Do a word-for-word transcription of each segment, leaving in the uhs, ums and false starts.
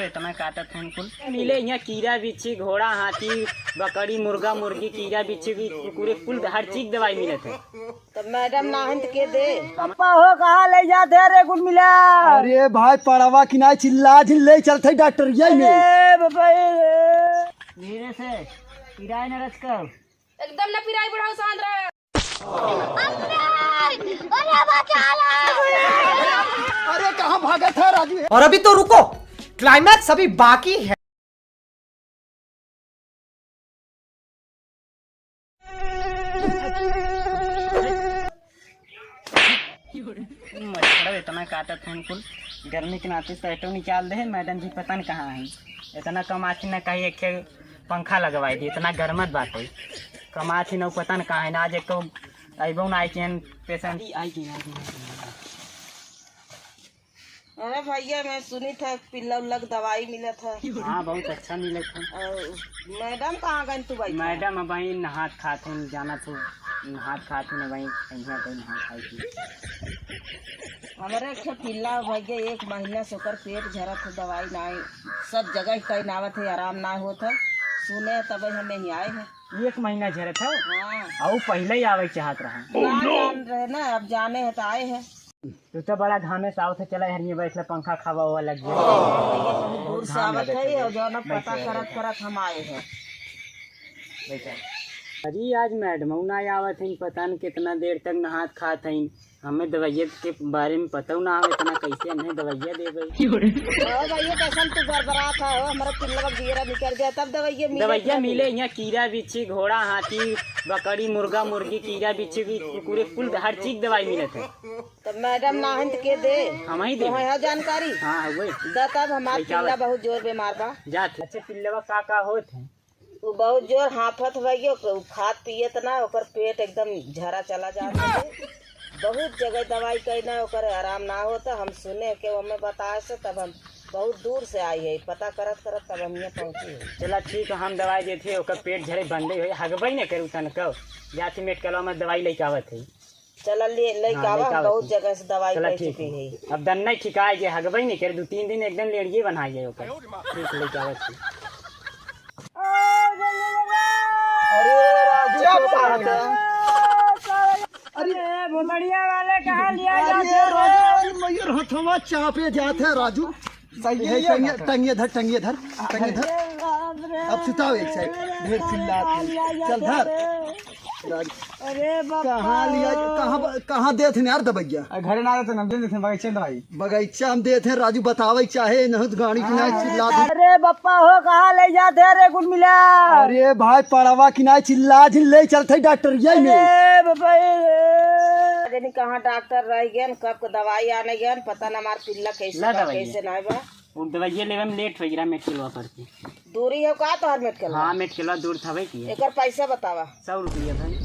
इतना काटत हैं कुल। मिले यहाँ कीड़ा बिच्छी, घोड़ा हाथी, बकरी मुर्गा मुर्गी, कीड़ा बिच्छी भी, कुकुरे, कुल हर चीज दवाई मिलत है। तो मैडम ना हन तो के दे? पप्पा हो कहाँ ले जाते हैं रे कुल मिला? अरे भाई पड़वा की ना चिल्ला झिल्ले चलते डॉक्टरिया में। अरे बाबा रे। धीरे से, किराए न रचकर। एकदम न पिराई बुढ़ाऊ, शांत रह। अरे बचा ला। अरे कहाँ भागत है राजू? और अभी तो रुको, क्लाइमैक्स अभी बाकी है। मच्छर इतना काटत हैं कुल, गर्मी के नाते स्वेटर निकाल दे। मैडम जी पता न कहाँ हैं, इतना कमाथी न कहीं एक ठे पंखा लगवाई दी, इतना गर्मत बाटे। कमाथी न पता न कहाँ हैं, आज एक तो अइबो ना आई कि पेशेंट आई कि ना। अरे भैया, मैं सुनी था पिल्ला उल्ला के दवाई मिला था। हाँ, बहुत अच्छा मिला था। और मैडम कहाँ गई तू बैठा? मैडम अब वहीं नहात खात हैं, जाना तो नहात खात हैं वहीं, कहीं कोई नहात खाई थी। हमारे एक ठे पिल्ला भैया, एक महीना से ओकर पेट झरत है, दवाई ना, सब जगह कहीं नावत है, आराम ना होत है। सुने तब हमें ही आए हैं। एक महीना झरत है? हाँ। और पहले ही आवे चाहत रहा। ना जान रहे ना, अब जाने हैं तो आए हैं। तू तो बड़ा घामे से आवत है, चला हरिये बैठ ले, पंखा खावा हुआ लग गया। भैया बहुत दूर से घाम आवत लगत है, है। और जौन अब पता बैठ, करत बैठ। करत हम आए हैं। बैठ। अरे आज मैडम ना आवत हैं, पता न कितना देर तक नहात खात हैं। हमें दवाइया के बारे में पता ना आवे, इतना कैसे हमें दवाइया दे गई। ओ भैया, कैसन तू बरबरात है हो, हमारा पिल्लवा बियरा निकल गया, तब दवाइया मिले दवाइया इतना मिले, दूर। यहाँ कीड़ा बिच्छी, घोड़ा हाथी, बकरी मुर्गा मुर्गी, कीड़ा बिच्छी भी, कुकुरे, कुल हर चीज दवाई मिलत है। तो मैडम ना हन तो के दे? हम ही देबे। तोहे है जानकारी? हाँ, वही। द तब हमार पिल्ला बहुत जोर बीमार बा। जात। अच्छा, पिल्लवा का का होत है? उ बहुत जोर हाफत भैया, उ खात पियत ना, ओकर पेट एकदम झरा चला जात है। बहुत जगह दवाई कई ना, ओकर आराम ना होता। हम सुने के ओमे बताए से, तब हम बहुत दूर से आई है, पता करत करत तब हम यहाँ पहुँची है। चला ठीक है, हम दवाई देते हैं, ओकर पेट झरे बंदे होई, हगबई न करू तनको। जाती मेडिकलवा में दवाई लेके आवत है। चला ले, लेके हाँ, आवा, लेके हम आवा बहुत तू। जगह से दवाई चला ले ठीक चुकी है। है। अब दन्ना ठिकाए जे हगबई नहीं करे, दो तीन दिन एकदम लेड़िए बनाए जाए ओकर। ठीक, लेके आवा तू। अरे राजू, क्या बात है? अरे भोसड़िया वाले कहाँ लिया अरे जाते हैं? राजू, अरे मयूर हथवा चापे जात है राजू। सही है, है, ये टंगिया, बात है। टंगिया धर, टंगिया धर, टंगिया धर। अरे बाप रे। अब सुताओ एक साइड, ढेर चिल्लात है। चल धर। राज-, अरे बाप रे। कहाँ लिया, कहाँ ब-, कहाँ देत हैं यार दबैया? अरे घरे ना देते ना, दे देते हैं बगीचे में दवाई। बगीचा हम देत हैं, राजू बतावे चाहे, नहीं तो गाड़ी की ना चिल्ला दे। अरे बप्पा हो, कहाँ ले जाते हैं रे कुल मिला? अरे भाई, पड़वा की ना चिल्ला झिल्ले चलते डॉक्टरिया में। अरे बाबा रे। जानी कहाँ डॉक्टर रह गए, कब के दवाई आने गए, पता ना हमार पिल्ला कैसे ला बा, दवाई। कैसे ना बा। वो दवाइया लेवे में लेट हो गया मेडिकलवा पर के। दूरी हो का तोहर मेडिकलवा? हाँ, मेडिकलवा दूर था भाई की। एकर पैसा बतावा। सौ रुपया भाई।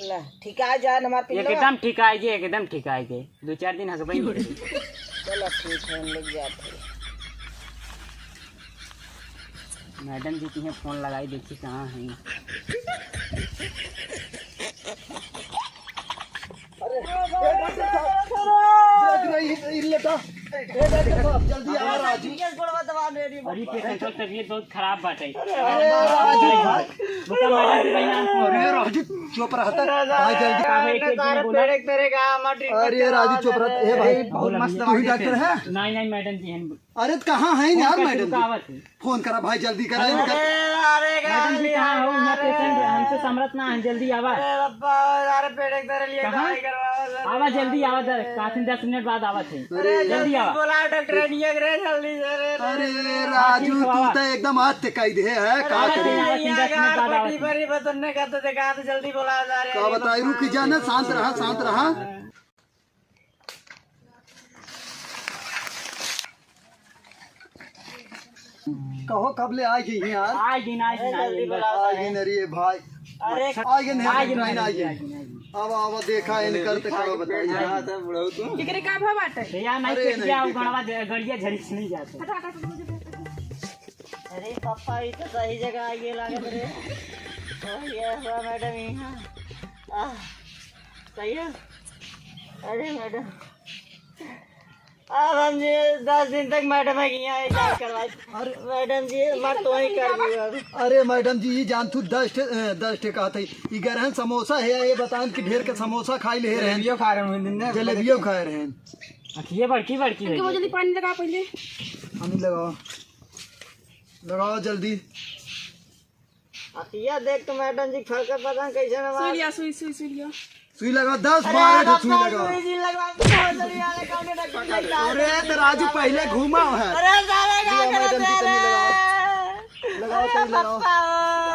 ला, ठिका जाए हमार पिल्लवा। एकदम ठिका आइए, एकदम ठिका आइए। दो चार दिन हगबई नहीं। चलो ठीक है, हम लोग जाते हैं। मैडम जी की फोन लगाई, देखी कहाँ हैं। अरे, ए डॉक्टर साहब, जल्दी, जल्दी, जल्दी लेटा। ए डॉक्टर साहब, जल्दी आवा राजू। अरे पेशेंट की तबीयत बहुत खराब बाटे। अरे राजू भाई। रुका मैडम जी, भैया, अरे राजू, चुप रहता। भाई जल्दी। अरे राजू, चुप रहता। ए भाई, बहुत मस्त दवाई देते हैं। नहीं, नहीं मैडम जी, हम अरे तो कहाँ है यार मैडम जी? फोन करा भाई, जल्दी करा इनका। अरे, अरे, मैडम जी, कहाँ हो? यहाँ पेशेंट हमसे समरत ना है, जल्दी आवा। अरे बाबा, अरे पेट एक तरह लिए कहाँ? दवाई करवाओ सर। आवा, जल्दी आवा, दस, पाँच दस मिनट बाद आवा थे। अरे, जल्दी आवा। बोला डॉक्टर निया करे जल्दी से, अरे, अरे, अरे, राजू, तू तो एकदम हाथ ते कह दे है, का करे? आवा, दस मिनट बाद आवा थे। बड़ी बतन्ने का तो देखा, तो जल्दी बोला जा रहे का हैं। बताई, रुक जाना, शांत रहा, शांत रहा। कहो कब ले आए गई यार? आए दिन, आए दिन, आए दिन। आए दिन, अरे भाई। अरे, आए दिन, आए दिन, आए दिन। अब, अब देखा इन करते करो बताइए। हाँ, तब बुढ़ऊ तू। एकरे का भाव बाटे? भैया, नहीं अरे, तो नहीं, क्या, वो ठीक है। गड़वा दे, गड़िया झड़ी से नहीं जाते। हट, हट, हट, हट, हट। अरे पापा, ये तो सही जगह आइए लागत रे। ओ, ये हुआ मैडम यहाँ। आह, सही है। अरे मैडम। अब हम जी दस दिन तक मैडम है कि यहाँ इलाज करवाई। अरे। मैडम जी, हमार तो ही कर दी अब। अरे मैडम जी, ये जान तू दस ठे, अ, दस ठे कहत है। ये गरहन समोसा है, ये बतान कि ढेर के समोसा खाई ले रहन। जलेबियो खा रहे हैं दिन में। जलेबियो खाए रहन। अखिए बड़की बड़की इनके हो वजह गई। पानी लगा पहले। पानी लगाओ, लगाओ जल्दी। अखिया देख तो मैडम जी, फरक पता कैसे ना सुई लिया, सुई, सुई, सुई लिया। सुई लगा, दस अरे बारह ठो सुई लगा। सुई जी लगवा, बहुत जल्दी आ रहा, कौन है डॉक्टर? अरे तो राजू पहले घूमा है। अरे सारे क्या ये मैडम जी, तनी लगाओ। लगाओ, अरे तनी लगाओ। पप्पा हो।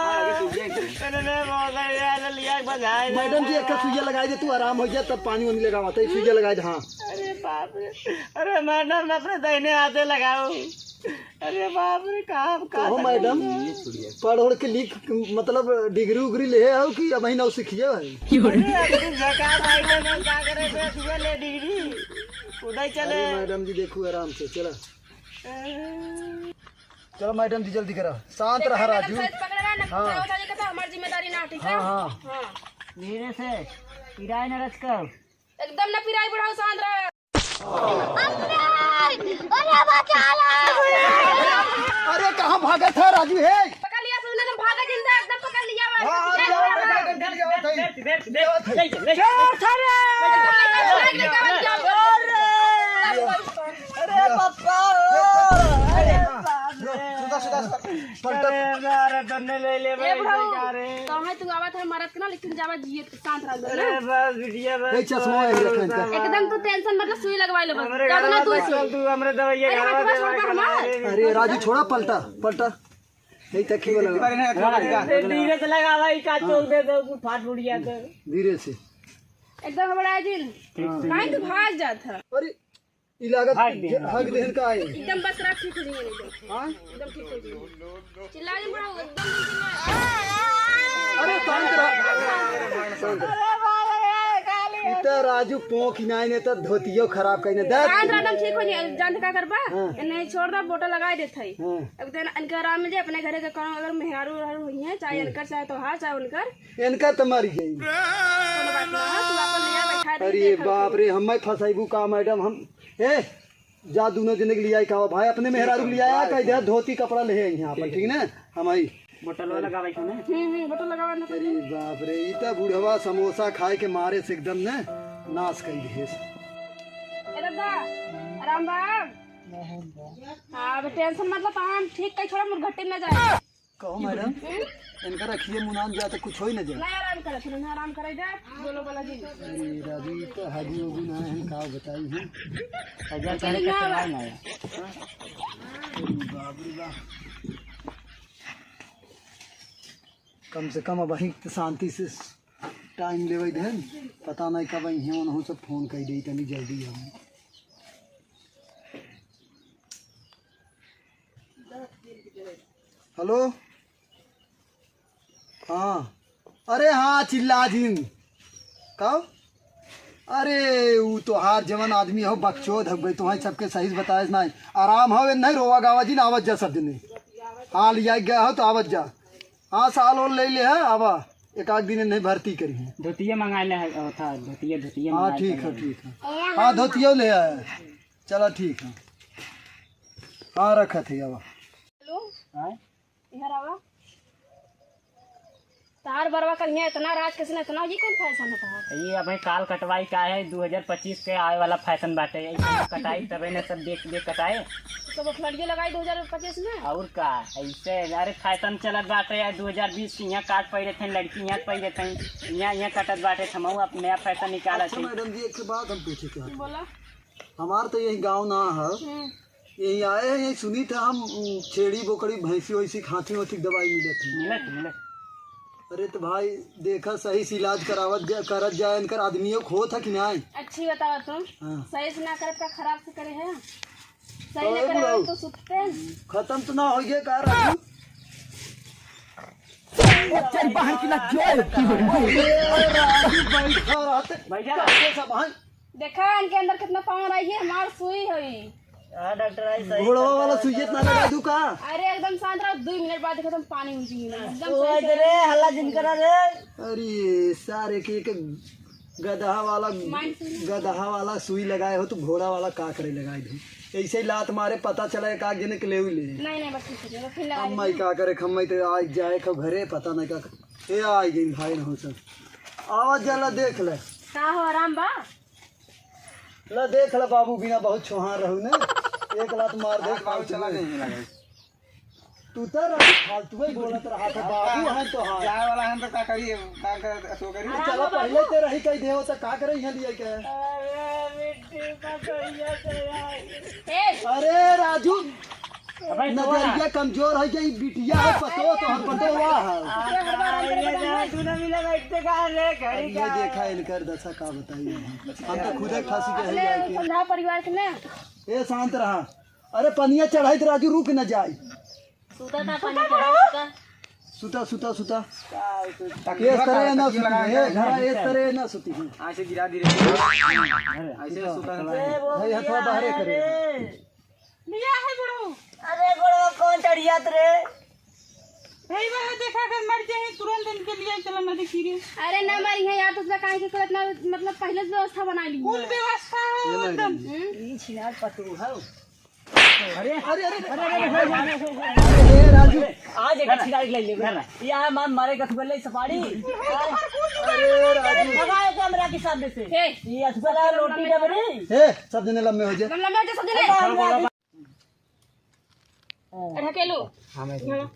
अरे रे, बहुत जल्दी आ रहा, लिया बजाए। मैडम जी, एक सुइया लगाई दे, तू आराम हो जा, तब पानी वानी लगावा, तो सुइया लगाई दे, हाँ। अरे बाप रे, अरे मैडम, अपने दाहिने हाथे लगाओ। अरे बाप रे, कहाँ, कहाँ कहो तक मैडम, पढ़ ओढ़ के लिख, मतलब डिग्री उग्री ले आओ कि अबहीं नौ सीखिए भाई? अरे, अबहीं झकास आइटम है, का करे बे, सुबह ले डिग्री, उदय चले। अरे मैडम जी, देखो आराम से, चला। चलो मैडम जी, जल्दी करा, शांत रहा राजू। हाँ। हमारी जिम्मेदारी ना, ठीक है? हाँ, हाँ। हाँ। धीरे से, पिराए न रचकर। एकदम न पिराई बुढ़ाऊ, शांत रहा। अरे, अरे, बचा ला। अरे, कहाँ भागत है राजू, हे? पकड़ लिया, सुन, एकदम भागा जिंदा, एकदम पकड़ लिया, हाँ, हाँ, ले आओ, आओ, ले आओ, आओ। ले आओ, ले आओ, ले आओ। चोर था रे। अरे, पप्पा, अरे, बाप रे। सुधा, सुधा, सुधा। पलटा। अरे, अरे, तन्ने ले ले ए भाई, बुढ़ऊ, बेकार है। तो हमें तू आवत है मरद के ना, लेकिन जावा जियत शांत रह जा ना। अरे बस बिटिया, बस ए, चश्मा है, रख इनका। एकदम तू tension, मतलब सुई लगवा ले बस। हमरे ज्यादा ना घरवा तू तक सुई। चल तू, हमरे दवाइया अरे, घरवा हटवा, दे, हटवा, हटवा। अरे राजू, छोड़ा, पलटा, पलटा। नहीं, तक ही वाला। अरे, धीरे से लगा भाई, का चोक दे दो, फाट फूट गया तो। धीरे से। एकदम हमारा जिन। हाँ। काहे तू भाग जात है? अरे, ई लागत भाग दे। हग देहन का आई। एकदम बस रात ठीक हो जाइए, एकदम। हाँ? एकदम ठीक हो जाइए। चिल्ला दे बुढ़ऊ, एकदम नहीं चिल्ला। अरे शांत रह। शांत रह। इतना राजू पोंख ही नाई ने तो धोतियो खराब कइने दे। शांत रह, एकदम ठीक हो जाइए। जानते का करबा? हाँ। इन्हें छोड़ दे, बोतल लगा देत है। हाँ। अब दिन इनके आराम मिल जाए, अपने घरे के कौन अगर मेहरारू उहरारू हुई है, चाहे हम्म। इनकर, चाहे तोहार, चाहे उनकर। इनकर तो मर गई। कोनो बात ना, तू अपन लिया बैठा दे, अरे देखा बाप रे, हमें फंसाइबू का मैडम? हम ए, जा दूनो जने के लियाई का भाई, अपने मेहरारू के लियाई का, इधर धोती कपड़ा ले आई यहाँ पर, ठीक ना? हम आई। बोतलवा लगावे के ना? हम्म, हम्म, बोतल लगावा ना। अरे बाप रे, ई त बुढ़वा समोसा खाए के मारे से एकदम ने नाश कई दिहेस। ए दादा, आराम बा? हाँ, अब tension मत लो, तहां हम ठीक कई, छोड़ा मुरघट्टी में जाए। कहो मैडम, हम्म? इनका रखिए मुनान जा तो कुछ हो ही न जाए। नहीं, आराम करे, फिर उन्हें आराम करे दे, बोलो बोला जी। अरे राजू, ई तो हगू उगू ना है, का बताई हम। अरे बाप रे बाप। कम से कम अब अहीं तो शांति से time लेवे देन, पता नहीं कब अइहें, उन्हों से phone कर दे, तनी जल्दी हम। Hello, हाँ, अरे हाँ, चिल्ला जिन, का? अरे, ऊ तोहार जवन आदमी हो, बकचोद हो गई, तोहार सबके सही से बताए नहीं। आराम हो, नहीं रोवा गावा जिन, आवत जा सब जने। हाँ, लिया गया हो तो आवत जा। हाँ, साल ओल ले ले है, आवा, एक आध दिन नहीं भर्ती करी है। धोतिया मंगा ले है, ओ, था, धोतिया, धोतिया हाँ, मंगा ठीक ले है, है। ठीक है। हाँ, धोतिया ले आया। चला, ठीक है। हाँ, रखत है, आवा। Hello। हाँ? इधर आवा। तार बरवा कल यहाँ इतना राज कैसे ना इतना, ये कौन fashion है तोहार? ये अबे काल कटवाई का है, दो हज़ार पच्चीस के आवे वाला fashion बाटे। ऐसे कटाई तबे न सब देख देख कटाए। तो वो फुलरियो लगाई दो हज़ार पच्चीस में? और का, ऐसे अरे fashion चलत बाटे यार, दो हज़ार बीस के यहाँ काट पाई रहते हैं, लड़की यहाँ पाई रहते हैं, यहाँ यहाँ कटत बाटे, हमहू अब नया fashion निकालत अच्छा है। मैडम जी, एक बात हम पूछे चाहते हैं। बोला। हमार तो यही गाँव ना है, हम्म। यही आए हैं, यही सुनी था हम, उम, छेड़ी बोकड़ी भैंसी वैसी खांसी वासी की दवाई मिलत है। मिलत, मिलत। अरे तो भाई देखा, सही से इलाज करावत जा, करत जाए, इनकर आदमियों को होत है कि नहीं? अच्छी बतावा तुम, हाँ। सही से ना करत का खराब से करे है, सही तो ना करे बुढ़ऊ, तो सुतते हैं। खत्म तो ना हो गए का राजू? चल बाहर की लग गया। ए, राजू बैठा रहते। बैठा। कैसे सब हैं? देखा, इनके अंदर कितना power आई है, हमार सुई है। हाँ, डॉक्टर आई सही बुढ़वा वाला सुई इतना लगा दूं का? अरे, एकदम शांत रहो, दो मिनट बाद देखो, तुम पानी में जी, एकदम ओ, सही से। अरे, हल्ला जिन करा रे। अरे, सारे के एक गदहा वाला, गदहा वाला सुई लगाए हो तो घोड़ा वाला का करे लगाए दे। ऐसे ही लात मारे, पता चला एक आध जने के लेउ ले। नहीं, नहीं, बस ठीक है, फिर लगा अम्मा ही दीजिए। का करे, खम्मा ही तो आज जाए खो घरे, पता नहीं का। ए, आ गई भाई रहू सब। आवाज जला देख ले। का हो आराम बा? ला देख ले बाबू, बिना बहुत छोहार रहू ने। एक लात मार दे, बाबू चला नहीं लगे। तू तो रही फालतू ही बोलत रहा था, बाबू है तो हाँ। जाए वाला है तो का करिए, का कर, सो करिए। चला पहले ते रही कही देव तो का करे यहाँ लिए के। अरे मिट्टी का कहिया से आई। ए! अरे राजू, अबे नजरिया कमजोर है कि बिटिया है, पतो तो हम पतो हुआ है। अरे राजू ना मिला बैठते का रे घड़ी ये का। देखा इनकर दशा का बताई हम। हम तो खुदे फांसी के है जाए के। समझा परिवार के ना। ए शांत रहा। अरे पनिया चढ़ाई तो राजू रुक न जाए। सुता था, पानी चढ़ा सुता। सुता, सुता, सुता। ये तरह ना सुती है, हाँ, ये तरह ना सुती है। ऐसे गिरा धीरे। ऐसे सुता है। भाई, हथवा बाहरे करे। लिया है बुढ़ऊ। अरे बुढ़ऊ, कौन चढ़ियात रे? भाई, वह देखा, अगर मर जाए, तुरंत इनके लिए चला नदी तीरे। अरे ना मरी है यार, तो उसका काहे के कोई इतना, मतलब, पहले से व्यवस्था बना ली है। कुल व्यवस्था हो ये एकदम। हम्म? ई छिनार पतू हो। अरे, अरे, अरे, अरे, ए, राजू, आज एक अच्छी गाड़ी ले ले। ना, ना। यहाँ मार मारे का थुगले सपाड़ी। अरे, राजू। भगाए कैमरा के सामने से। हे। ये असला रोटी डबरी। ए, सब जने लम्बे हो जाए। लम्बे हो जाए, सब जने। हाँ, हाँ। ढकेलो। हाँ, मैं हाँ।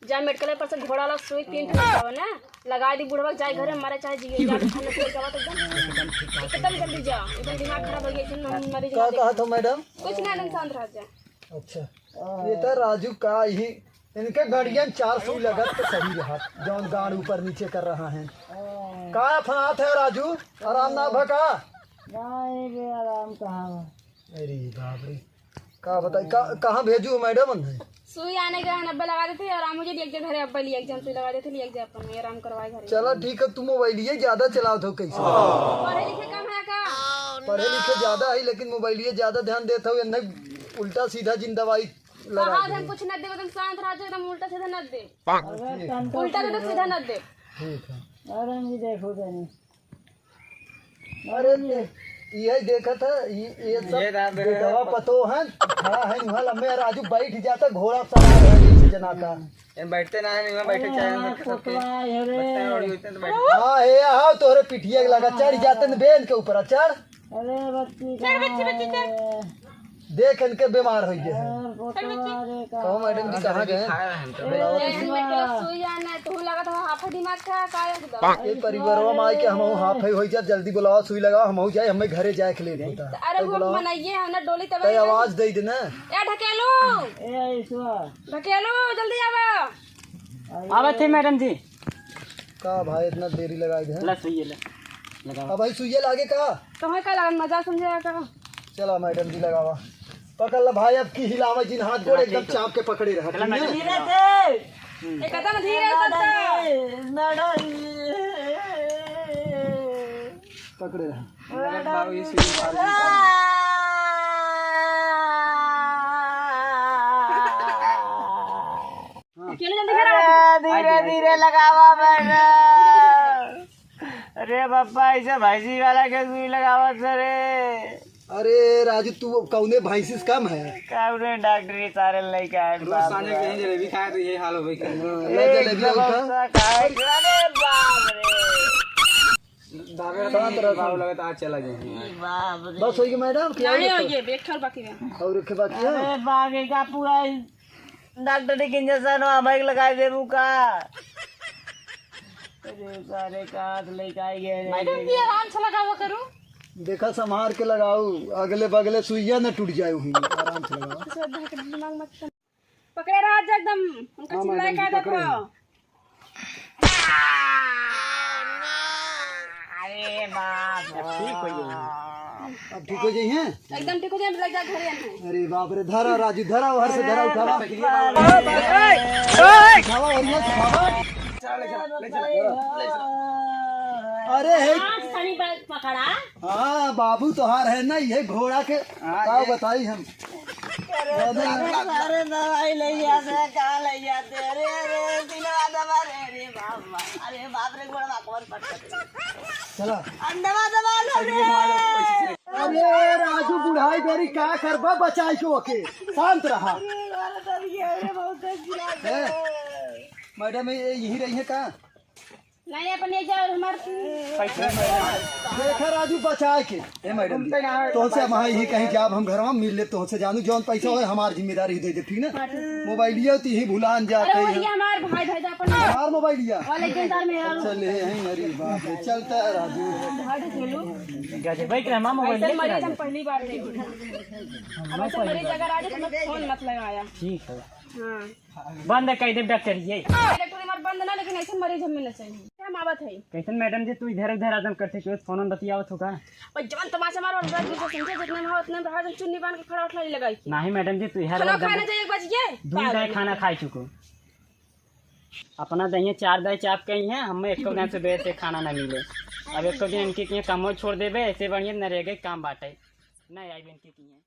जा मेडिकल पर से घोड़ा वाला सुई तीन ठो लगावा ना, लगा दी बुढ़वा, जाए घरे, मरे चाहे जिए, जा खाने से जावा तो एकदम, एकदम जल्दी जा, एकदम दिमाग खराब हो गया, एकदम हम मरे का जाते। कहा था मैडम? कुछ ना, एकदम शांत रह जा। अच्छा, ये तो राजू का ही, इनके गड़ियन चार सुई लगत तो सही रहा, जौन गाड़ ऊपर नीचे कर रहा है। का फनात है राजू, आराम ना भका? नहीं रे, आराम कहाँ बा? अरे बाप रे, का बताई, का, कहाँ भेजू मैडम? सुई आने के रहन अब्बे लगा देते और आमू जी लिया के घरे अब्बे लिया के जान सुई लगा देते, लिया के जा अपन आराम करवाए घरे। चला ठीक है, तू मोबाइलिए ज्यादा चलावत हो कैसे? पढ़े लिखे कम है का? पढ़े लिखे ज्यादा है, लेकिन मोबाइलिए ज्यादा ध्यान देत हो, इन्हें उल्टा सीधा जिन दवाई लगा कहा दे। हम कुछ न दे, एकदम शांत रह जा, एकदम उल्टा सीधा न दे। अगर तनको उल्टा दे तो सीधा न दे। ठीक है। अरे जी देखो तनी। अरे, ये, यही देखत है, ये, ये सब ये रात में बेटवा पतो है, खड़ा है, वहाँ लम्बे राजू बैठ जाता, घोड़ा सवार है, जैसे जनाता। ये बैठते ना है, वहाँ बैठते चाहे हम लोग के सबके। कोतवाल है रे। बैठते हैं, और ये तो बैठ हाँ, हे, आओ, तोहरे पिटिया के लगा, चढ़ जाते न बेन के ऊपर, चढ़। अरे, बच्ची चढ़, बच्ची, बच्ची, चढ़। देख इनके बीमार हो गए हैं। अरे, कोतवाल रे का। कहो मैडम जी, कहाँ गए? खाया है हम तो। अरे, सुई आना है, तू लगा था हाफ दिमाग का, का एकदम। ये परिवारवा में आके हम हाफ है हो जाए, जल्दी बुलाओ, सुई लगाओ, हम हो जाए, हमें घरे जाए के लेट होता। अरे, तो वो बुलाओ। मनाइए, हम ना डोली तब तय आवाज दे देना। ए, ढकेलू। ए, ईश्वर। ढकेलू, जल्दी आवा। आवत है मैडम जी। का भाई इतना देरी लगाई दे? ला सुइया ले, लगावा। अब भाई सुइया लागे का? तुम्हें का लागल, मजा समझे का? चला मैडम जी लगावा। पकड़ ला भाई, अब की हिलावे जिन हाथ गोड़ चला, एकदम ठीक है। चाप के पकड़े रहा, चला ठीक है? मैडम जी। धीरे से। एकदम धीरे से। मैडम जी। पकड़े रहा। मैडम जी। हाँ। अकेले जल्दी करा। अरे, धीरे, धीरे लगावा मैडम। अरे पप्पा, ऐसे भैंसी वाला के सुई लगावत है रे। अरे राजू, तू कौने भैंसी से कम है? कौने डॉक्टरी सारे लइका है, रोज बाप सांझे रे। कहीं जलेबी खाए तो ये हाल हो गई। हाँ, ला जलेबी एक उठा। समोसा खाए। अरे बाप रे। दादा शांत रहो। बाबू लगे तो आज चला जाएंगे। बाप रे। बस होइगे मैडम, क्या नहीं होता? होइगे, एक ठो बाकी बा। और एक बाकी है? अरे बाप रे, का पूरा डॉक्टर के इंजेक्शन हमें लगाए देबू का? अरे सारे का हाथ लेके आई गए रे। मैडम जी, आराम से लगावा करू। देखा, संभार के लगाऊ, अगले बगले सुइया न टूट जाए वहीं, आराम से लगाओ। दिमाग मत पकड़े रहा जा एकदम, उनका हाँ, चिल्लाए मैडम जी, का पकड़े देखो। हैं। अरे बाप रे। अब ठीक हो जाइए। अब ठीक हो जाइए हैं? एकदम ठीक हो जाए, लग जा घरे आने। अरे बाप रे, धरा राजू, धरा, वहाँ से धरा, उठावा। उठावा और ये उठावा। अरे है। हाथ सनी बल पकड़ा। हाँ, बाबू तोहार है ना, ये घोड़ा के हाँ, का ये बताई हम। अरे, अरे, दवाई ले आते, कहाँ ले आते? अरे, अरे, दिनवा दबा रे, अरे बाप रे। अरे बाप रे, गोड़वा कौन पटक? चला। अंडवा दबा लो रे। अरे राजू, बुढ़ाई बेरी का करबा, बचाई के ओके, शांत रहा। अरे, अरे, बहुत तेज गिरा हैं? मैडम, ये यहीं रही है का? नहीं, अपन ये जाओ, हमार देखा राजू, बचाए के। ए मैडम जी, तोहसे हम यही कहीं जाब, हम घरवा मिल लेब तोहसे, जानू जौन पैसा होए हमार जिम्मेदारी दे दे, ठीक ना? हाँ, ठीक। मोबाइलिया तो यही भुलान जाते अरे, हैं। ये हमार भाई, भाई, अपन हमार मोबाइलिया। वाले के अंदर में यार। चल, ले, हैं, अरे बाप रे, चलता है राजू। भाई तो चलो। गजब है कि हमार मोबाइल ऐसे लेके मरीज आ हम गया। पहली बार देखे। अब ऐसे मरीज अगर आ जाए तो मत फोन मत लगाया। ठीक है। हाँ। बंद कर दे डॉक्टर ये। डॉक्टर हमार बंद ना, लेकिन ऐसे मरीज हमें ना चाहिए। हम आवत है। कैसन मैडम जी, तू इधर उधर आदम करते क्यों, फोन में बतियावत हो का? और जवन तमाशा मारो, और दूसरे समझे जितने में हो उतने में रहा, जब चुन्नी बांध के खड़ा उठला लगाई। नहीं मैडम जी, तू इधर खाना उधर खाना चाहिए एक बजिए। दू दाई खाना खाई चुको। अपना दहिए चार दाई चाप के ही है, हमें एको दिन सुबह से खाना ना मिले। अब एको दिन इनके किए कमो छोड़ देबे, ऐसे बढ़िया नरेगा काम बाटे। नहीं आई इनके किए।